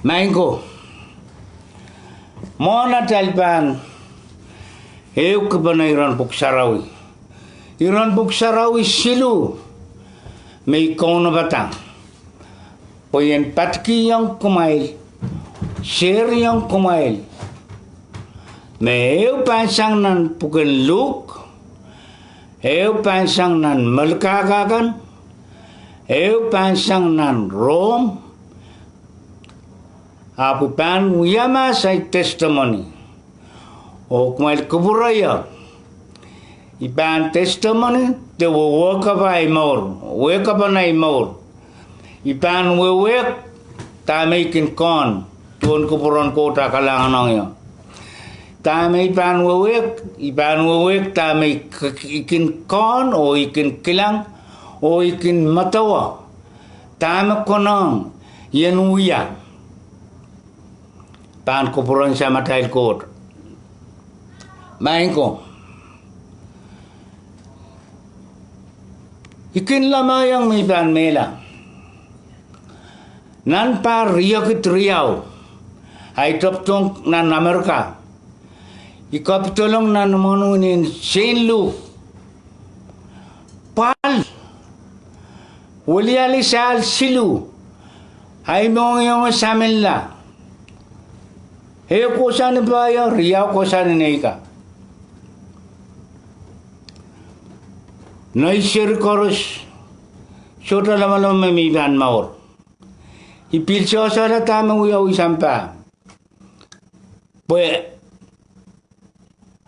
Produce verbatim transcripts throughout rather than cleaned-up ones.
Maing ko, mwohn atail pahn ehukipene iren Pwuhk Sarawi, iren Pwuhk Sarawi siluh me I kaunopada pwe I en patkihong kumwail, seriong kumwail, me ehu pahn sang nan pwuken Luk, ehu pahn sang nan Melkahka kan, ehu pahn sang nan Rom, ahpw I pahn wia mahs ahi testimony. Oh kumwail kupwure ie, I pahn testimony de wehwehki ahi mour, wehwehki ahi mour. I pahn wehwehki dahme I kin kin, duwen kupwuren Koht ah kalahngan ong ie. Dahme I pahn wehwehki, I pahn wehwehki dahme I k-, I kin kin oh I kin kilang oh I kin medewe dahme konehng I en wia. Pahn kupwuren Samatail Koht. Maing ko, I kin lamahiong me I pahn mehla. Nan pahr riekid riau, ahi tepdohng nan Amerika, I kapidolong nan mwohn winin Saint Luke, pwal, weliali sahl siluh, ahi mohngiong saminla, ehu kohsang ni pahieu, riau kohsang ni neika. Nei seri koaros sohte lamalam me I pahn mour. I pil sehse dahme wiawi sampah, pwe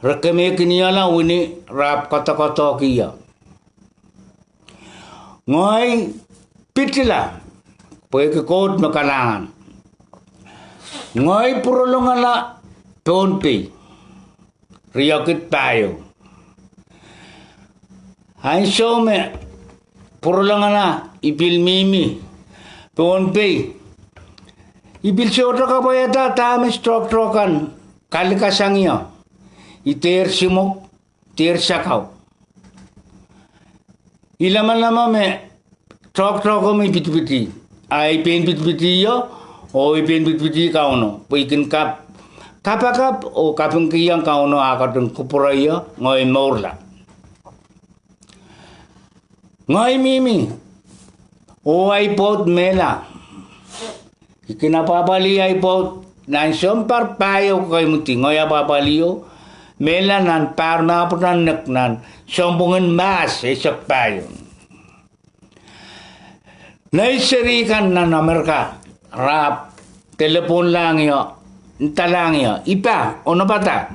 re kemehkiniala wini, re ahpw koadokoadohki ie. Ngehi pitila, pwehki Koht me kalahngan. Ngehi pwurolongala Pohnpei, riekid pahieu. Ansou me pwurolongala I pil mihmi Pohnpei, I pil sohte kapwaiada dahme toahkte kan kalikasang ie. I dehr simwok, dehr sakau. I lamalama me toahkte ko me I pitipiti, a I pein pitipiti ie, oh I pein pitipiti Kauno, pwe I kin kap-, kapakap oh kapingkihong Kauno ah ketin kupwure ie, ngehi mourla. Ngehi mihmi, oh ahi pwoud mehla. I kin apwapwalih ahi pwoud nan sounpar pahieu, kemehdi ngehi apwapwalih oh mehla nan pahr me pwutak nek nan sounpwongin mahs eisek pahieu. Nei seri kan nan Amerika, re telephone lahng ie, ndalahng ie, I pahn onopada,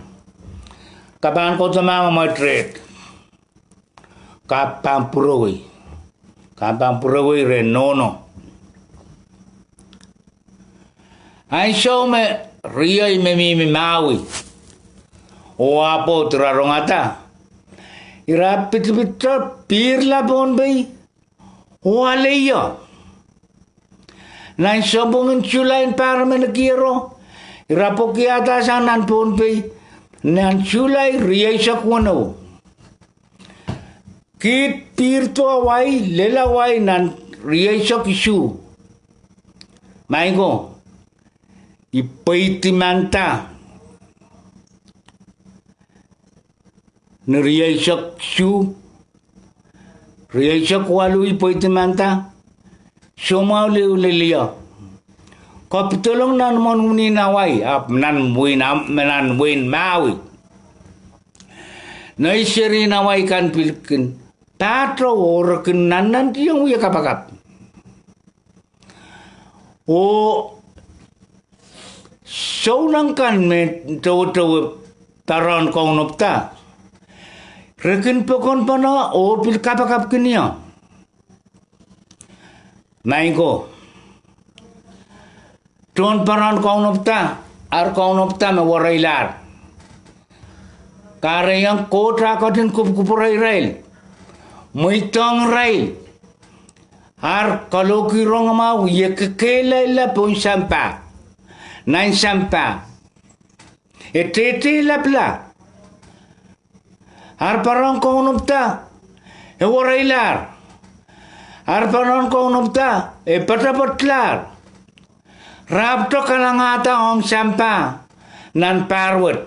ke pahn kohdo mwahu mwohmwet reht, ke pahn pwurewei, ke pahn pwurewei rehn nohno. Ansou me riei me mihmi Maui, oh ah pwoud ira rongada, ira pitipit, pihrla Pohnpei, oh ale ie. Nan sounpwongin Sulai pahr me nekiero, ira pwokiada sang nan Pohnpei, nan Sulai rieisek weneu. Kiht pihrdo Hawaii, lel Hawaii nan rieisek isuh. Maing ko, I pweidimanda ni rieisek isuh, rieisek waluh I pweidimanda, soumwahu lel ie. Kapidolong nan mwohn winin Hawaii, ahpw nan wehin Am-, nan wehin Maui. Nei seri Hawaii kan pil kin pahtou oh re kin nannantihong wia kapakap. Oh souleng kan me toweto pahrehn kaunopda, re kin pokonpene oh pil kapakapkin ie. Maing ko, tohn pahrehn kaunopda, ar kaunopda me wereilahr, kahrehiong Koht ah ketin kupwukupwure irail, mweidohng irail, ar kalohki rongamwahu, e kekehlailla pohn sampah, nan sampah, e tehtehlapla. Ar pahrehn kaunopda, e wereilahr. Ar pahrehn kaunopda, e poatopoatlahr. Rahpwto kalangada ong sampah nan pahr wet.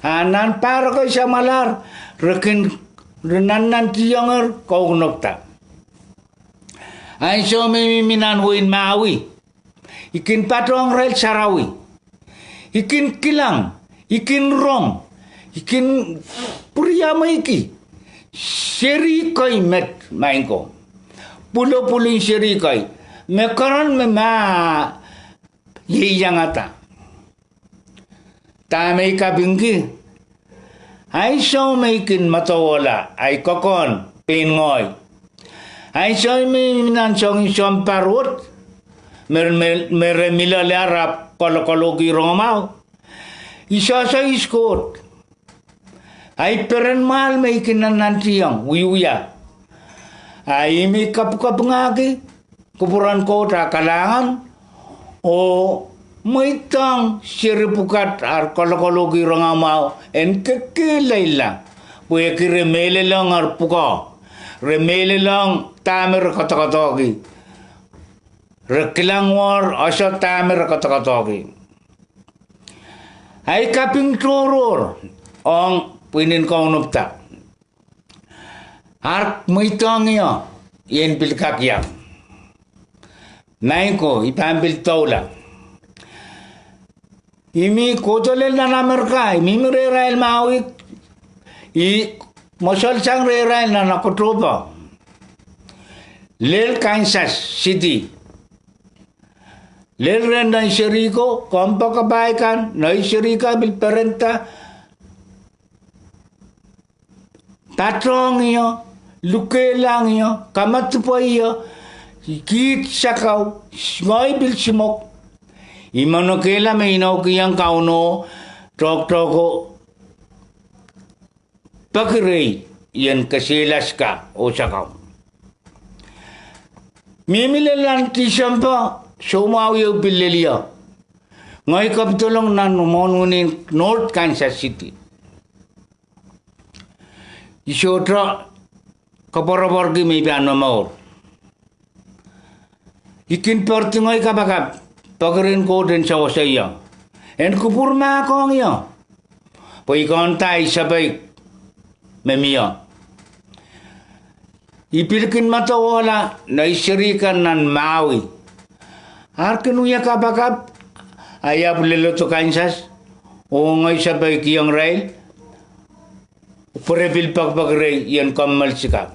A nan pahr ekei samwalahr, re kin, re nannantihong kaunopda. Ansou me I mihmi nan wehin Maui, I kin patohng irail sarawi. I kin kilang, I kin rong, I kin pwuriamweiki seri kei met, maing ko. Pwulopwul en seri kei. Me keren me ma ieiangada. Dahme I kapingki? Ansou me I kin medewe ahi kokohn, pein ngehi. Ansou me I nan soangen sounpar wet, me, me, me re mi loale ahpw kolokolohki rongamwahu. I sohso ihs Koht. Ahi peren mwahl me I kin nannantihong, wiewia. A I mi kapwukapwungahki kupwuren Koht ah kalahngan, oh mweidohng seri pwukat ar kolokolohki rongamwahu en kekehlailla. Pwehki re mehlelohng ar pwukoa. Re mehlelohng dahme re koadokoadohki. Re kilang wor ese dahme re koadokoadohki. Ahi kaping tohrohr ong pwihn en kaunopda. Ar mweidohng ie, I en pil kak iang. Maing ko, I pahn pil doula. I mi kohdo lel nan Amerika, I mihmi rehrail Maui, I mwosol sang rehrail nan Oktopa. Lel Kansas Siti. Lel rehn nei seri ko, kompoakepahi kan, nei seri kan pil perenda, patohng ie, lukehlahng ie, kamadipwe ie, kiht sakau, ngehi pil simwok. I manokehla me inoukihong Kauno tohktohko peki rehi, I en kesehla sika oh sakau. Mihmi lel nan Tisempe, soumwahu ieu pil lel ie. Ngehi kapidolong nan mwohn wini North Kansas City. I sohte koapworopworki me I pahn momour. I kin poaridi ngehi kapakap, peki rehn Koht en sewese ie, en kupwur mahkohng ie, pwe I konda ahi sapeik me mie. I pil kin medewehla nei seri kan nan Maui. Ar kin wia kapakap, a I ahpw leledo Kansas, oh ngehi sapeikiong irail, pwe re pil pekipeki rehi, I en kommoal sika.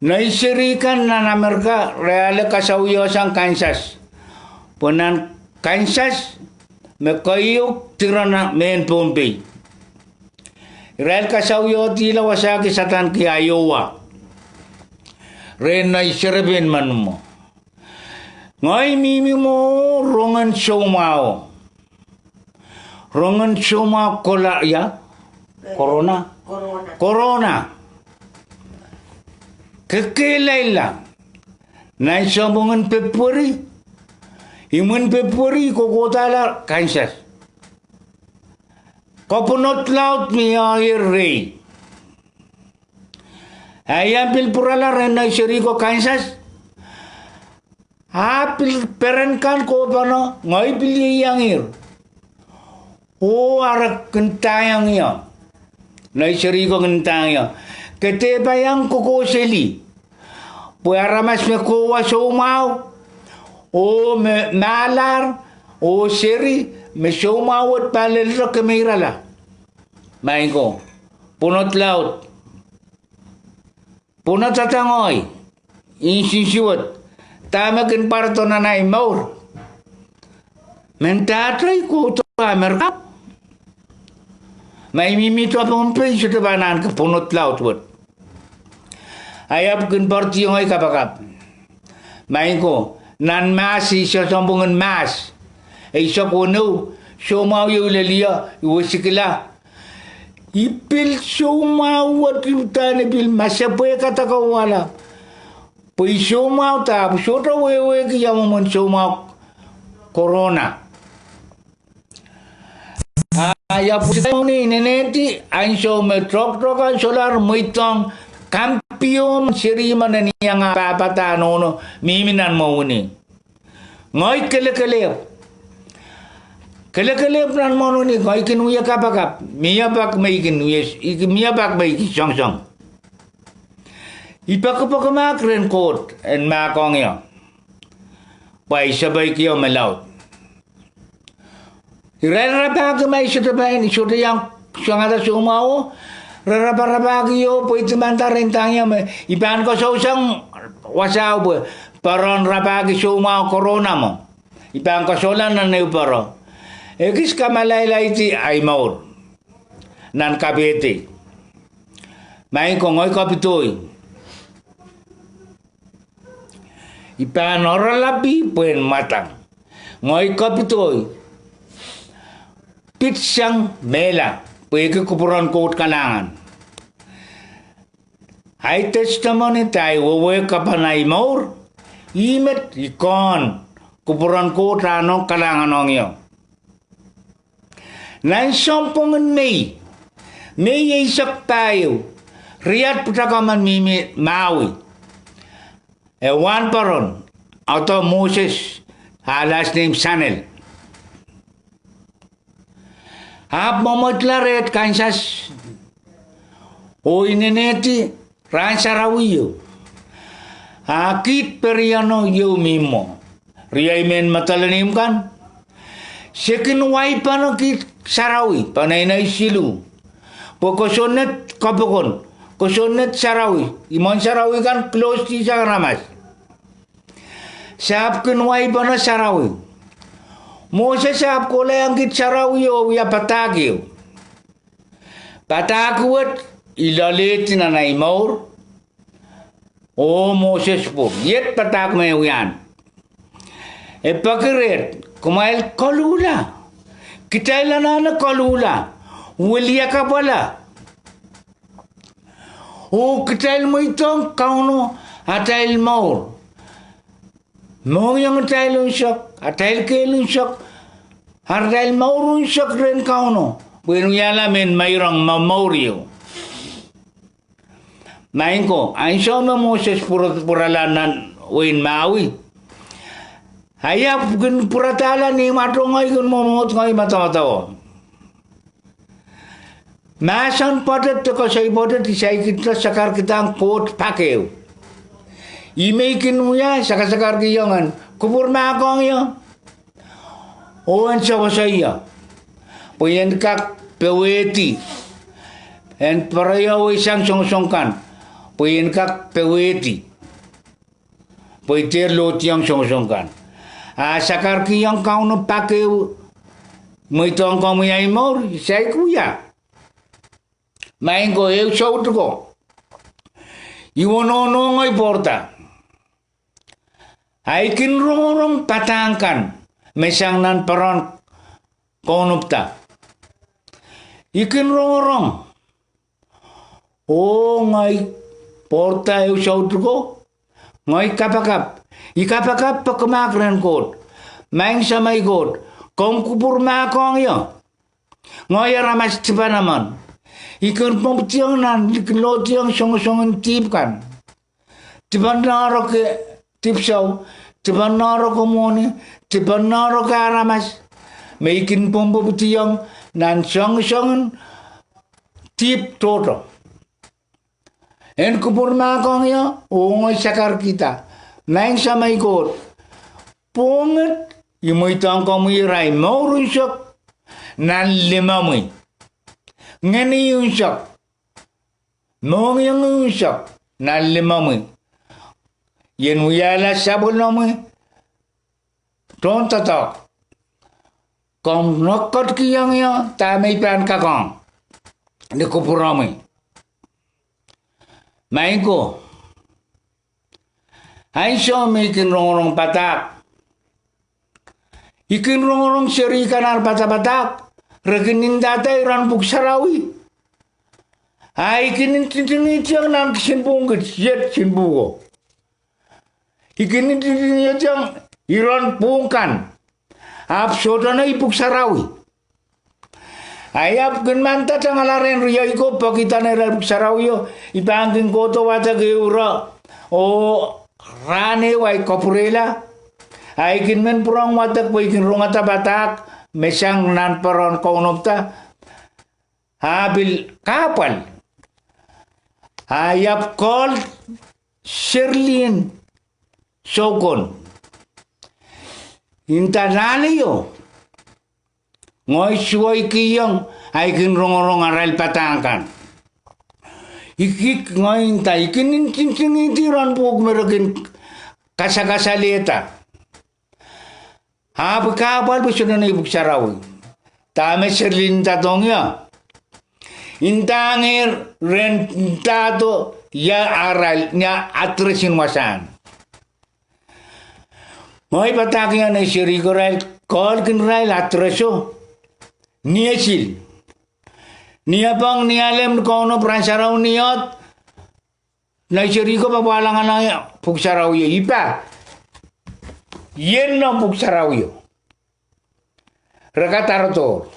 Nei seri kan nan Amerika re ale kasawihosang Kansas, pwe nan Kansas me keieu diren mehn Pohnpei. Irail kasawihotihla wasahki Sadanki Iowa, rehn nei serepein men mwo. Ngehi mihmi mwo rongen soumwahu. Rongen soumwahu kola, ia, corona. Corona. Kekehlailla. Nan sounpwongen Pepweri, imwin Pepweri I kohkohdahla Kansas. Kopwunod laud me I ehier rehi. A I ahpw pil pwurala rehn nei seri ko Kansas. A pil peren kan kohpene, ngehi pil ieiangih. Oh ar kin ndaiong ie. Nei seri ko kin ndaiong ie. Ke dehpa iang kokohseli. Pwe aramas me kohwa soumwahu, oh me mahlahr, oh seri, me soumwahu wet pahn lel ire kemeirala. Maing ko, pwunod laud. Pwunod adangohi, insensuwed, dahme kin pwarodo nan ahi mour. Mendahte I kohdo Amerika. Ma I mihmihte Pohnpei, I sohte pahn ahneki pwunod laud wet. A I ahpw kin poaridi ngehi kapakap. Maing ko, nan Mahs, I soh sounpwongen Mahs eisek weneu, soumwahu ieu lel ie, I wesikila. I pil soumwahu wet, I uhdahn I pil masepwehkada kauwala. Pwe I soumwahuda, pwe sohte wehwehki ia mwomwen soumwahu corona. A I ahpw wisikiong ni inenehdi ansou me tohktohkan solahr mweidohng kampion seri men en iang ah pahpa de nohno mihmi nan mwohni. Ngehi kelekelehpw. Kelekelehpw nan mwohn wini, ngehi kin wia kapakap. Mie pak me I kin wia, I kin, mie pak me I kin soangsoang. I peki pekimahk rehn Koht en mahkohng ie. Pwe I sapeikio me laud. Irail rapahki ma I sohte pahn, I sohte iang soangada soumwahuo, re raparapahki ie pwe I dimanda rehn dang ie me I pahn kasousang wasao pwe peren rapahki soumwahu corona mwo. I pahn kasohla nan ehu pere. Ekis kamalailahdi ahi mour. Nan kapehde. Maing ko, ngehi kapidoi. I pahn oralapi pwehn mwadang. Ngehi kapidoi. Pid sang mehla, pwehki kupwuren Koht kalahngan. Ahi testimony de ahi wehwehki kapw en ahi mour, ih met I kohn kupwuren Koht ah nohk kalahngan ong ie. Nan sounpwongin Mei, Mei eisek pahieu, riat pwutak emen mihmi Maui. E wahnpoaron, author Moses, ah last name Sanel. Ahpw mwomwedla rehd Kansas, oh inenehdi rahn sarawi ieu. Ah kiht perieno ieu mi mwo. Riei mehn Madolenihmw kan. Se kin waipene kiht sarawi, peneinei siluh. Pwe kosonned kapokon, kosonned sarawi, imwen sarawi kan close sang aramas. Se ahpw kin waipene sarawi. Moses ahpw kohla iang kiht sarawi oh wia padahk ieu. Padahk wet I loalehdi nan ahi mour. Oh Moses pwur, iet padahk me wiahiong. E peki rehd, kumwail koluhla. Kitail anahne koluhla. Wiliakapwala. Oh kitail mweidohng Kauno atail mour. Mohngiong atail unsek, atail kehl unsek, atail mour unsek rehn Kauno. Pwehn wiahla mehn meirong momour ieu. Maing ko, ansou me Moses pwur-, pwurala nan wehin Maui. Ahi ahpw kin pwuradahla ni mwatongai kin mwomwohd ngehi madamadau. Mahsen pwoatet de koasoi pwoatet I saikinte sakarkihda Koht pak ehu. Ih me I kin wia sakasakarkihong en kupwur mahkohng ie. Oh en sewese ie. Pwe en kak powehdi. En pwarewei sang songosong kan. Pwe en kak powehdi. Pwe I dehr lohdiong songosong kan. Ah sakarkihong Kauno pak ehu. Mweidohng komwi ahi mour, I saik wia. Maing ko, ehu soutuko. I wo nohno ngehi pwourda. Ahi kin rongorong padahk kan me sang nan peren kaunopda. I kin rongorong. Oh ngehi pwourda ehu soutuko. Ngehi kapakap. I kapakap pekimahk rehn Koht. Maing Samei Koht, komw kupwur mahkohng ie. Ngehi aramas dipan emen. I kin pwopwudiong nan, I kin lohdiong songosong en dihp kan. Dipen noahrok dipwisou, dipen noahrok mwohni, dipen noahrok aramas. Me I kin pwopwudiong nan songosong en dihp tohto. En kupwur mahkohng ie, oh ngehi sakarkihda. Maing Samei Koht, pwonged, I mweidohng komwi irail mour unsek, nan limomwi. Ngeni unsek. Mohngiong unsek, nan limomwi. I en wiahla sapwellimomwi, tohndoadoahk. Komw nohkketikihong ie, dahme I pahn kak ong. Ni kupwuromwi. Maing ko. Ansou me I kin rongorong padahk. I kin rongorong seri kan ar padapadahk, re kin ndahda iren pwuhk sarawi. Ah I kin ntingihdiong nan kisin pwuhng kit, iet kisin pwuhko. I kin ntingihdiong iren pwuhng kan. Ahpw sohte nei pwuhk sarawi. Ah I ahpw kin manda tangala rehn riei ko pwehki I nda neirail pwuhk sarawio, I pahn kin kohdo wadek ehu ire, oh rahn ehu ahi kapwurehla, A I kin men pwurehng wadek pwe I kin rongada padahk me sang nan poaron kaunopda. A pil kahpwal. A I ahpw call Sherlyn Soukon. Nda, Nahleio, ngehi suweikihong, I kin rongorong arail padahk kan. I kihk, ngehi nda, I kin ntingtingihdi iren pwuhk me re kin kasakasalehda. Ahpw I kahpwal pwe sohte nei pwuhk sarawi. Dahme Sherlyn ndahdohng ie? Ndahng ie re ndahdo ia arail, ia address en wasahn. Ngehi padahkihong nei seri ko irail, call kin irail address o, ni esil. Ni apwang, ni alem, ni kaunop, rahn sarawi, ni oahd, nei seri ko pahn pwalangala pwuhk sarawio, I pahn ien noumw pwuhk sarawio. Re kadarodohr.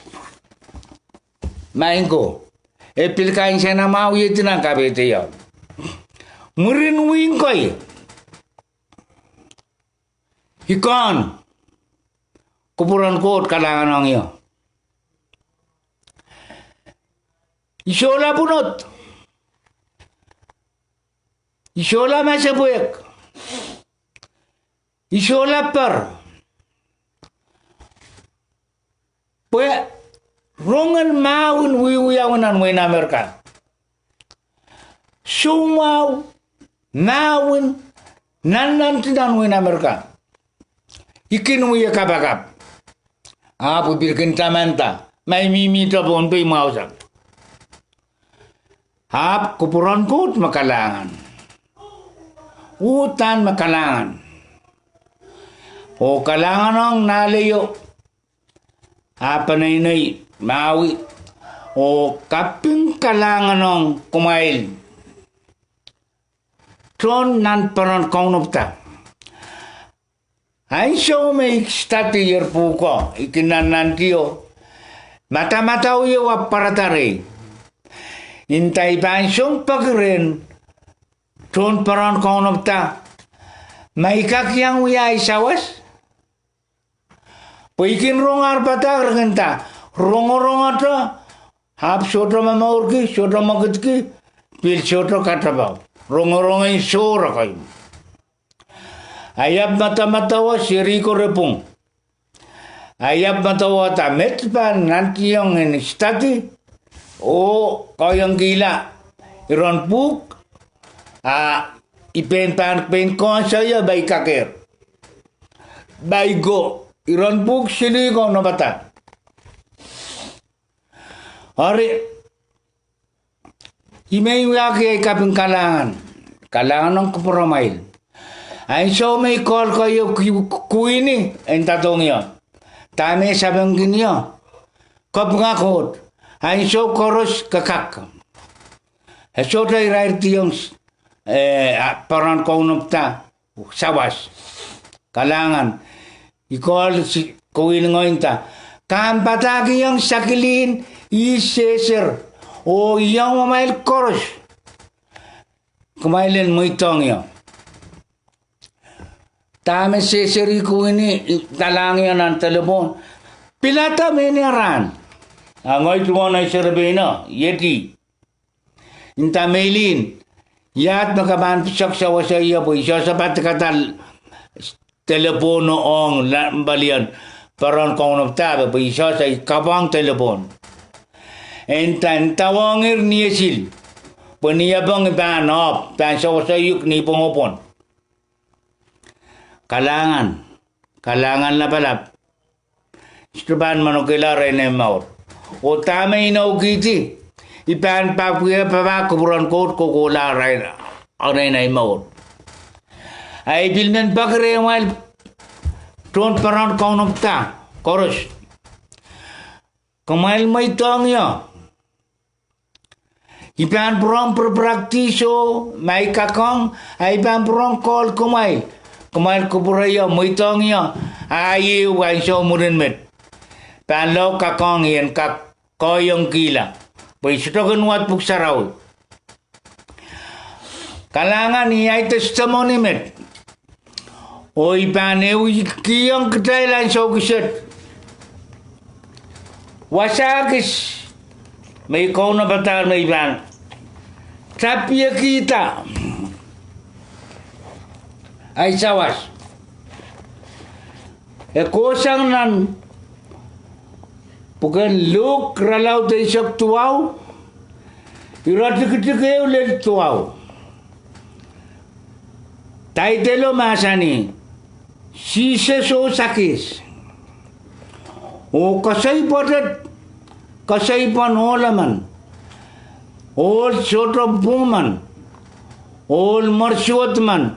Maing ko, e pil kainsenamwahu iei nan kapehde ie. Mwurin wihk kei, I kehn kupwuren Koht kalahngan ong ie. I sohla pwunod. I sohla masepwehk. I sohla per. Pwe rongen mahwen wiewiawi nan wehin Amerika. Soumwahu, mahwen, nannanti nan wehin Amerika. I kin wie kapakap. Ahpw I pil kin tamanda ma I mihmihte Pohnpei mwahusang. Ahpw kupwuren Koht me kalahngan. Uhdahn me kalahngan. Oh kalahngan ong Nahleio, ah peneinei Maui, oh kaping kalahngan ong kumwail tohn nan poaron kaunopda. Ansou me I study ier pwuhko, I kin nannantio, madamadau ieu ahpw pwarada rehi. Nda I pahn song peki rehn tohn poaron kaunopda ma I kak iang wia ahi sawas. Pwe I kin rong ar padahk, re kin nda, rongorongohte, ahpw sohte momourki, sohte mwekidki, pil sohte katepe. Rongorong en sohte kei. I ahpw madamadau seri ko re pwung. I ahpw madawada met I pahn nantiong en study oh kohiengkihla iren pwuhk, a I pein pahn pein kehn soaio ma I kakehr. Ma I ko, iren pwuhk siluh ko nopada. Eri, I men wiahki ei kaping kalahngan, kalahngan ong kupwuramwail. Ansou me I call koahiek Kuini, e ndahiong ie, dahme sapengkin ie? Kopwunga Koht, ansou koaros ke kak. E sohte irairdiong, eh, a, poaron kaunopda sawas. Kalahngan. I call Kuini, ngehi nda, ke ahpw padahkihong Sakilin, ih sehser, oh iong amwail koaros, kumwail en mweidohng ie. Dahme sehseri Kuini, I kalahng ie nan delepwohn, pilada mehnia rahn. A ngehi tuhwong ei serepeino, iet ih. Nda, Meilin, iahd me ke pahn pwutak sawaso ie? Pwe I sohte padikada delepwohno ong nan palien poaron kaunopda, pwe I sohte, I kapwong delepwohn. E nda, ndawong ie ni esil, pwe ni apwong I pahn ohp, pahn sawaso uhk ni pwongopwon. Kalahngan, kalahngan lapalap. Sohte pahn manokehla arail nei mour. Oh dahme inoukihdi, I pahn papah, papah kupwuren Koht kohkohla arail, arail nei mour. A I pil men peki rehmwail tohn poaron kaunopda koaros, kumwail mweidohng ie. I pahn pwurehng practice oh ma I kak ong, a I pahn pwurehng call kumwail. Kumwail kupwure ie, mweidohng ie, a iei ansou mwurin met. Pahn lao kak ong I en kak kohiengkihla, pwe I sohte kin wad pwuhk sarawi. Kalahngan, iei ahi testimony met. Oh I pahn ehukihong kitail ansou kiset wasa kis me I kaunopada me I pahn tapiekihda ahi sawas. E kohsang nan pwuken Luk irelaud eisek duwau, iretikitik ehu lel duwau. Taitelo mahsanih, Sises oh Sakias. Oh koasoai pwoatet, koasoai pwoat ohl emen, ohl sohte pwung men, ohl morsuwed men,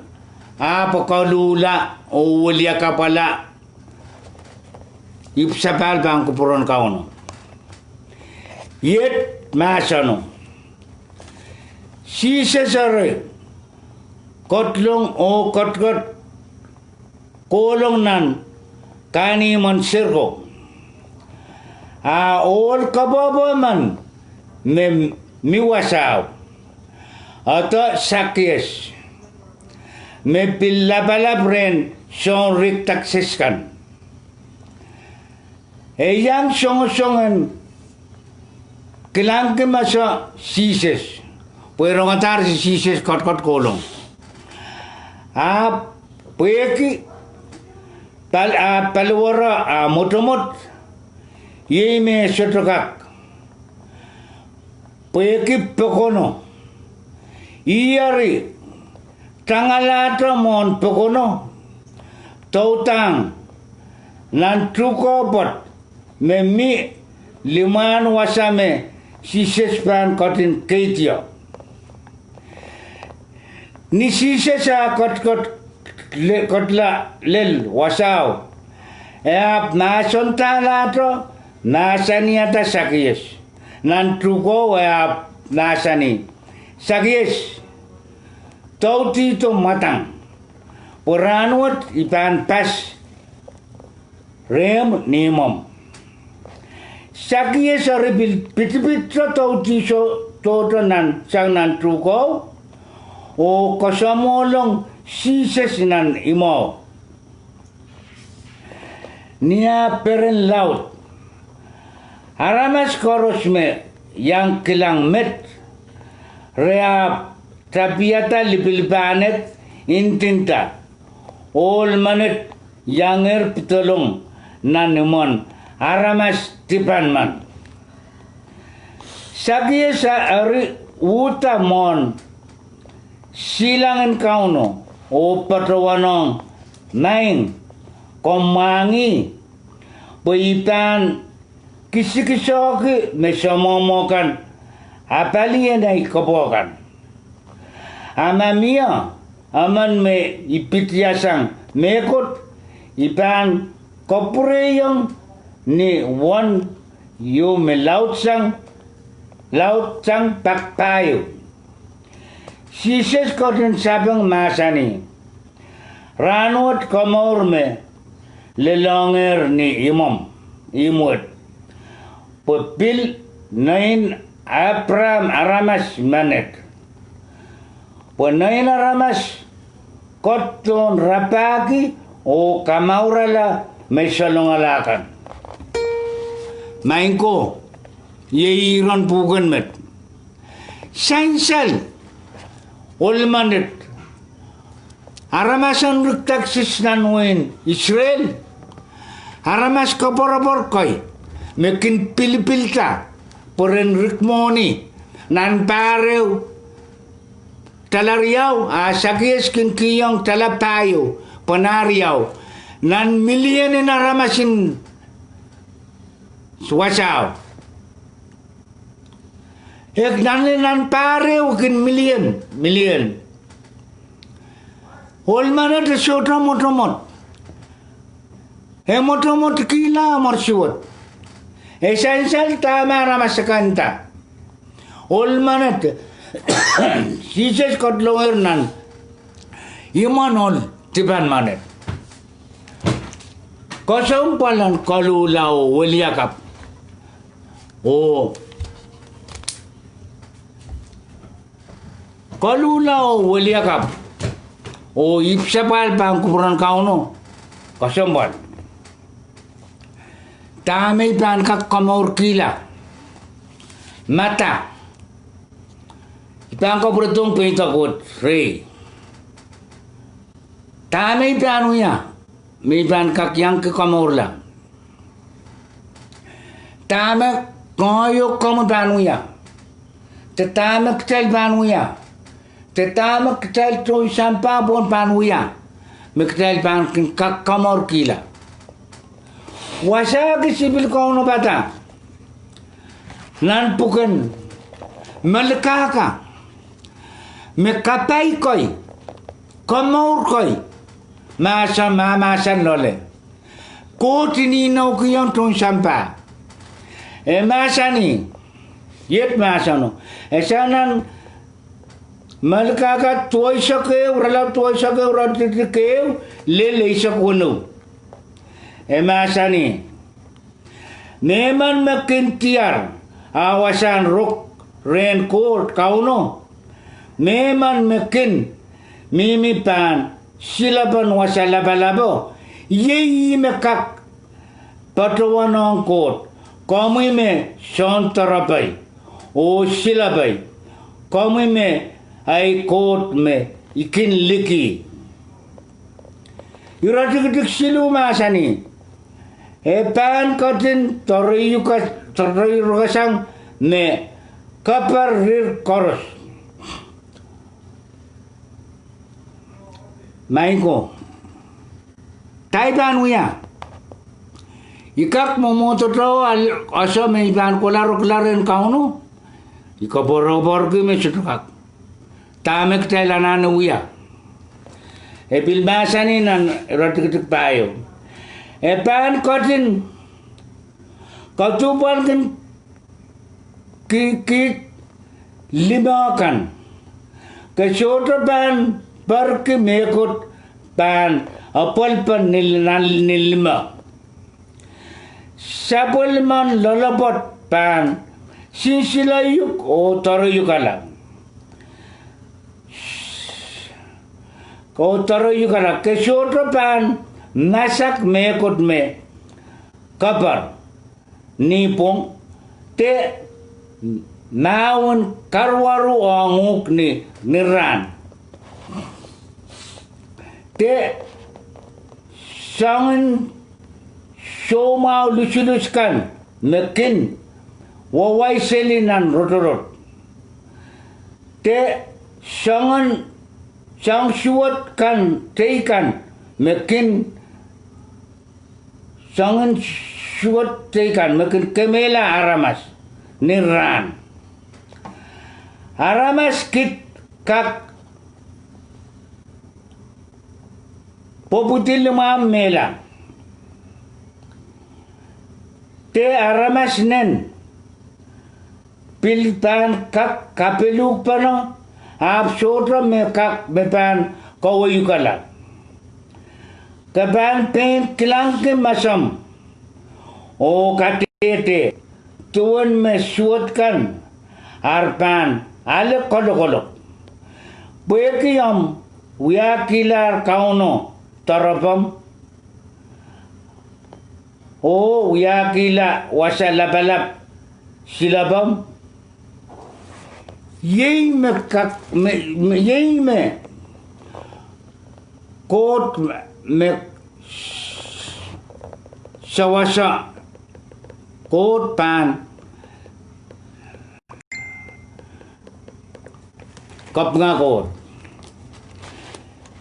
ahpw koluhla oh weliakapwala ipwsapahl pahn kupwuren Kauno. Iet mahseno. Sises eri ketilong oh ketiket kohlong nan kahnimwen Seriko. A ohl koapworopwor men me mi wasao, ede Sakias, me pil lapalap rehn soun rik taksis kan. E iang songosong en kilangki mese Sises, pwe rongadahr Sises ketiket kohlong. Ahpw pwehki pal-, a paliwere a mwotomwot, iei me sohte kak pwehki pokono. Ih eri tangalahte mwohn pokono, doudahng nan tuhkeo pwoat me mi limwahn wasa me Sises pahn ketin keidio. Ni Sises ah ketiket le-, ketila lel wasao, e ahpw mahsandahlahte mahsanihada Sakias nan tuhkeo, e ahpw mahsanih, Sakias, doudihdo mwadang, pwe rahnwet I pahn pas rehmw ni imwomw. Sakias eri pil pitipitete doudihdo, dohte nan, sang nan tuhkeo, oh koasoamwohlong Sises nan imwo. Ni ah peren laud, aramas koaros me iang kilang met, re ahpw tapiada lipilipil ahned, ndinda, ohl menet iangehr pedolong nan imwen aramas dipan men. Sakias eri uhda mwohn silangin Kauno oh patohwanohng, Maing, komw mwahngih, pwe I pahn kisikisehki me soamwoamwo kan apalien ahi koapwoaroapwoar kan. A ma mie emen me I pidiasang mehkot, I pahn kapwureiong ni won ieu me laudsang, laudsang pak pahieu. Sises ketin sapeng mahsanih, Rahnwet komour me lelohngehr ni imwomw, imwed, pwe pil nein Apraam aramas menet. Pwe nein aramas koadohn rapahki oh kamourala me salongala kan. Maing ko, iei iren pwuhken met. Sansal ohl menet, aramasen rik taksis nan wehin Israel, aramas koapwoaroapwoar kei me kin pilipilda pwe ren rik mwohni nan pahr ehu dala riau, a Sakias kin kihong dala pahieu pwe nah riau, nan milien en aramasen wasao. E nan, nan pahr ehu kin milien, milien. Ohl menet e sohte mwotomwot. E mwotomwot kihla morsuwed. E sansal dahme aramas akan nda. Ohl menet, Sises ketilongehr nan imwen ohl dipan menet. Kesempwal en koluhla oh weliakapw. Oh koluhla oh weliakapw. Oh ipwsapwal pahn kupwuren Kauno kesempwal. Dahme I pahn kak komourkihla? Mada. I pahn kapwuredohng pein dok wet rehi. Dahme I pahn wia me I pahn kak iang komourla? Dahme ngehi oh komwi pahn wia? De dahme kitail pahn wia? De dahme kitail tohn sampah pwon pahn wia me kitail pahn kin kak komourkihla? Wasa kis I pil kaunopada nan pwuken Melkahka me kapai kei, komour kei, mahsen, mahmahsen loale. Koht inoukiong tohn sampah. E mahsanih, iet mahseno. E sang nan Melkahka duweisek ehu, irelaud duweisek ehu, iretikitik ehu, lel eisek weneu. E mahsanih, mehmen me kin diar ah wasahn ruk rehn Koht Kauno, mehmen me kin mihmi pahn silepen Wasa Lapalapo, iei ih me kak patohwanohng Koht, komwi me soundoaropei oh silepei, komwi me ei Koht me I kin liki. Iretikitik siluh mahsanih, e pahn ketin doareiuka-, doareirukasang me keper rir koaros. Maing ko, dahme I pahn wia? I kak mwomwohdohte, al-, ese me I pahn kohla rukla rehn Kauno. I koapworopworki me sohte kak. Dahme kitail anahne wia? E pil mahsanih nan iretikitik pahieu, e pahn ketin kadupwalki ki-, kihd lime kan. Ke sohte pahn perki mehkot pahn apwalpen ni-, nan ni lime. Sapwellimen loalopwoat pahn sinsileiuk oh doareiukala. Oh doareiukala, ke sohte pahn masak mehkot me keper ni pwong, de mahwen karuwaru ong uhk ni, ni rahn, de soangen soumwahu lusulus kan me kin wawai seli nan rotorot, de soangen, soangen suwed kan, teikan me kin, soangen suwed teikan me kin kemehla aramas ni rahn. Aramas kid kak pwopwidi limwahmw mehla. De aramas nen pil pahn kak kapeluhkpene, ahpw sohte me kak, me pahn kaweiukala. Ke pahn pein kilangki mesomw oh kadehde duwen me suwed kan ar pahn ale kolokolok. Pwehki omw wiahkihlahr Kauno doaropomw oh wiahkihla Wasa Lapalap silepomw, iei me kak, me, me, iei me Koht me sewese, Koht pahn kapinga Koht.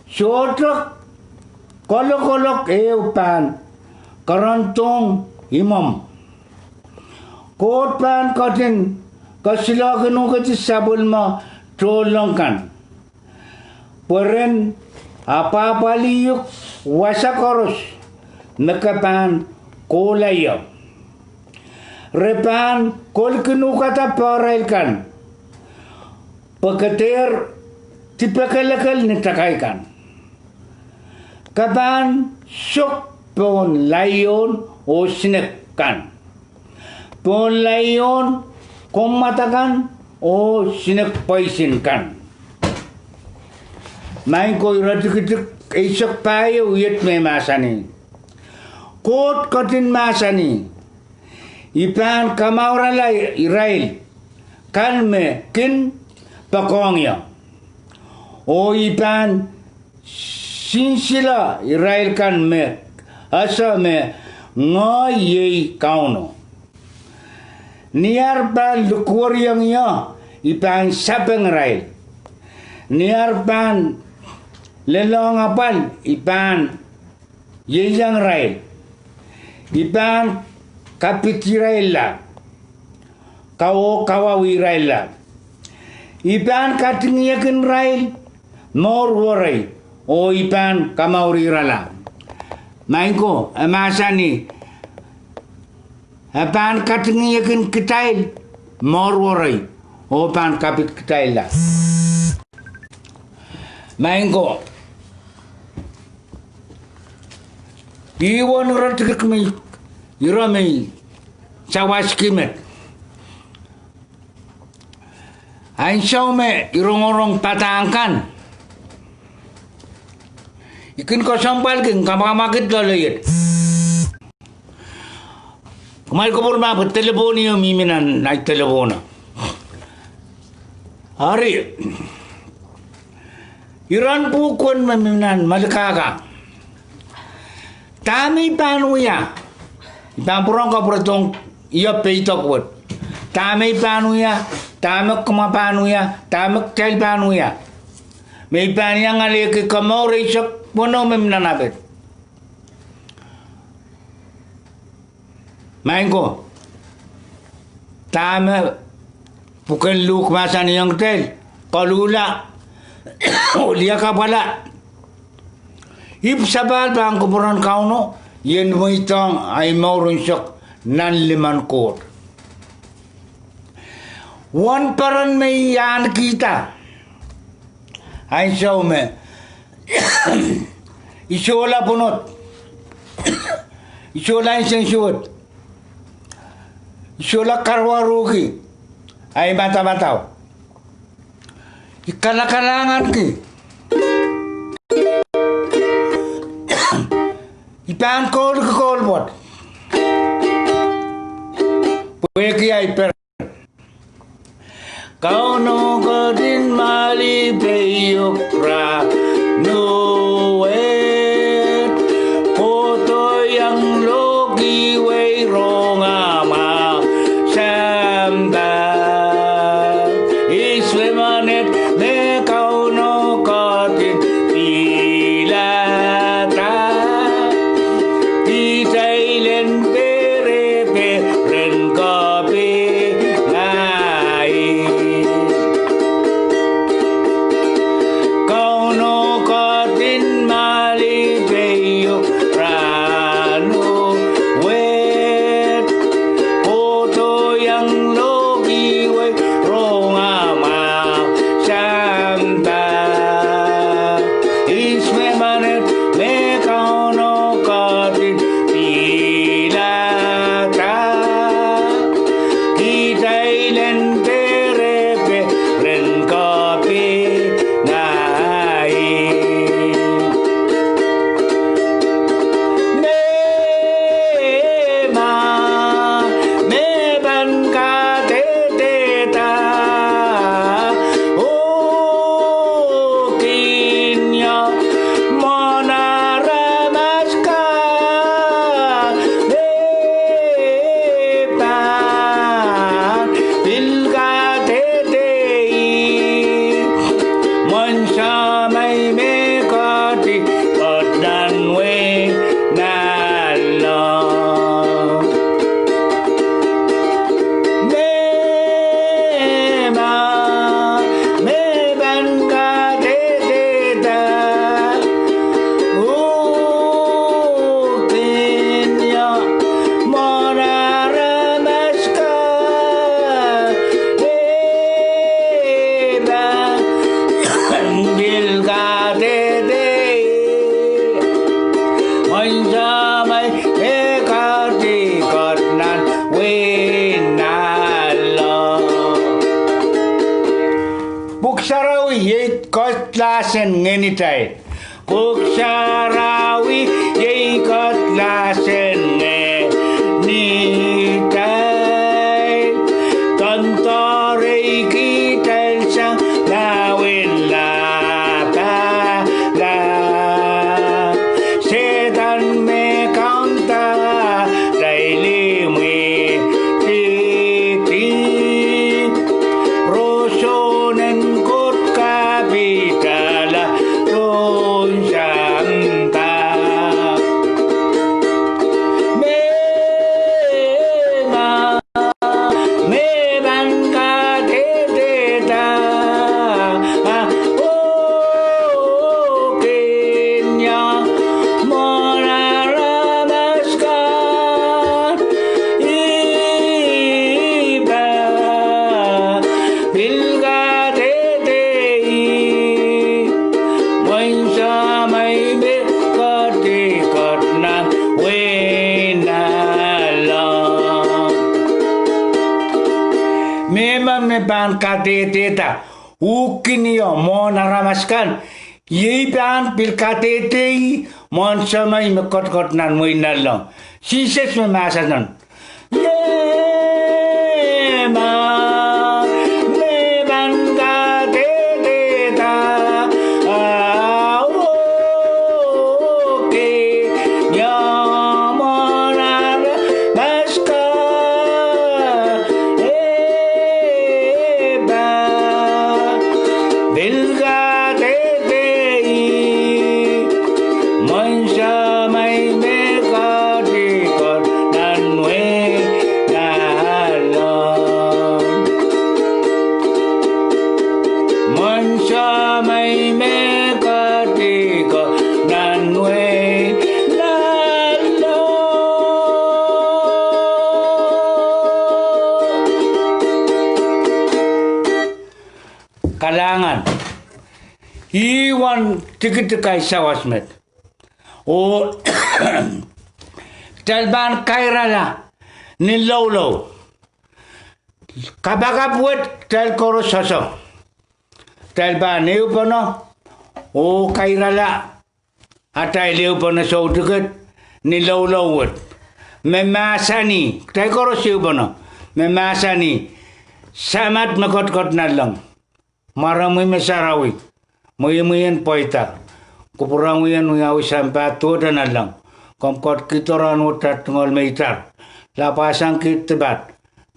Sohte kolokolok ehu pahn kerendohng imwomw. Koht pahn ketin kesiluhkin uhkedi sapwellime tohnleng kan, pwe ren apwahpwalih uhk wasa koaros me ke pahn kohla ie. Re pahn kolkinuhkada pehrail kan, pwe ke dehr dipekelekel ni takai kan. Ke pahn sok pohn laion oh sinek kan, pohn laion kommwada kan oh sinek pwaisin kan. Maing ko, iretikitik eisek pahieu iet me mahsanih: Koht ketin mahsanih, I pahn kamourala irail kan me kin poakohng ie, oh I pahn sinsile irail kan me ese me ngehi iei Kauno. Ni ar pahn likwerihong ie, I pahn sapeng irail. Ni ar pahn lelohng apwal, I pahn ieiang irail. I pahn kapitirailla, kawo kawauwihirailla. I pahn katingihong irail mour werei, oh I pahn kamourirala. Maing ko, e mahsanih, e pahn katingihong kitail mour werei, oh pahn kapitkitailla. Maing ko, ih uwen iretikitik me I rong me I sawaski met. Ansou me I rongorong padahk kan, I kin kesempwalki kamwakamwakid loaloiet. Kumwail kupwur ma pwe telepohn ieu mihmi nan ahi telepohn. Ari, iren pwuhk wet me mihmi nan Melkahka. Dahme I pahn wia? I pahn pwurehng kapwuredohng ie peidek wet. Dahme I pahn wia? Dahme kumwa pahn wia? Dahme kitail pahn wia? Me I pahn iang alehki komour eisek weneu me mihmi nan apet. Maing ko, dahme pwuken Luk mahsanihong kitail? Koluhla, oh liakapwala. Ipw sapahl pahn kupwuren Kauno, I en mweidohng ahi mour unsek nan limen Koht. Uwen peren me I ahnikihda ansou me I sohla pwunod, I sohla nsensuwed, I sohla karuwaruhki ahi madamadau, I kalakalahnganki, I pahn koulki koul pwoat pwehki ahi peren. Kauno ketin malipe iuk rahnwet, kohdo iang lohkiwei rongamwahu sampah. Ihs me menet me Kauno ketin pilada? Kitail en perepe ren kapinga ie. Kauno ketin malipe iuk rahnwet, kohdo iang lohkiwei rongamwahu sampah. Ihs me menet me Kauno ketin pilada? Kitail en perepe ren kapinga ie. Mehma me pahn kadehdehda, oh kin ie mwahu Lahsen ngehnitail. Pwuhk Sarawi iei Koht lahsen ngehnitail. Doandoareikitail sang lawehla pahla. Sehdan me kaunda tail imwi titi. Roson en Koht kapitala tohn sampah. Me ma, me pahn kadehdehda. Ah, oh, Kenia, mwohn aramas kan. I pahn pil kadehdehdi mwein Semei me ketiket nan wehi nanleng. Me ma me pahn kadehdehda, oh Kenia, mwohn aramas kan. Iei pahn pil kadehdehdi mwohn Semei me ketiket nan wehi nanleng. Sises me mahsanih, me ma, me pahn kadehdehda. Ah, oh, Kenia, mwohn aramas kan. E pahn pil kadehdehdi mwohn Semei me ketiket nan wehi nanleng. Mwohn Semei me ketiket nan wehi nanleng. Kalahngan. Ih wen tikitik ahi sawas met. Oh kitail pahn kairala ni loulou. Kapakap wet kitail koaros sohte. Kitail pahn ehupene oh kairala atail ehupene soutuket ni loulou wet. Me mahsanih, kitail koaros ehupene, me mahsanih, Samat me ketiket nanleng, mwaromwi me sarawi, mweimwien pweida, kupwuromwien wiawi sampah duwehte nanleng. Komw ketikihdo rahn wet atail tungoal me itar. Lapwasang kiht dipat.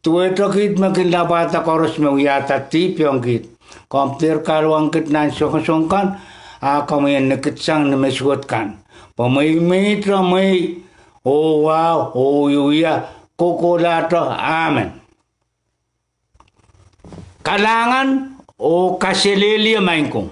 Duwehte kiht me kin lapwahda koaros me wiahda dihp ong kiht. Komw dehr kahluwang kiht nan songosong kan, a komw en nikid sang ni me suwed kan. Pwe mweimweite mwehi, oh wahu, oh wiewia, kohkohlahte. Amen. Kalahngan oh kaselehlie maing ko.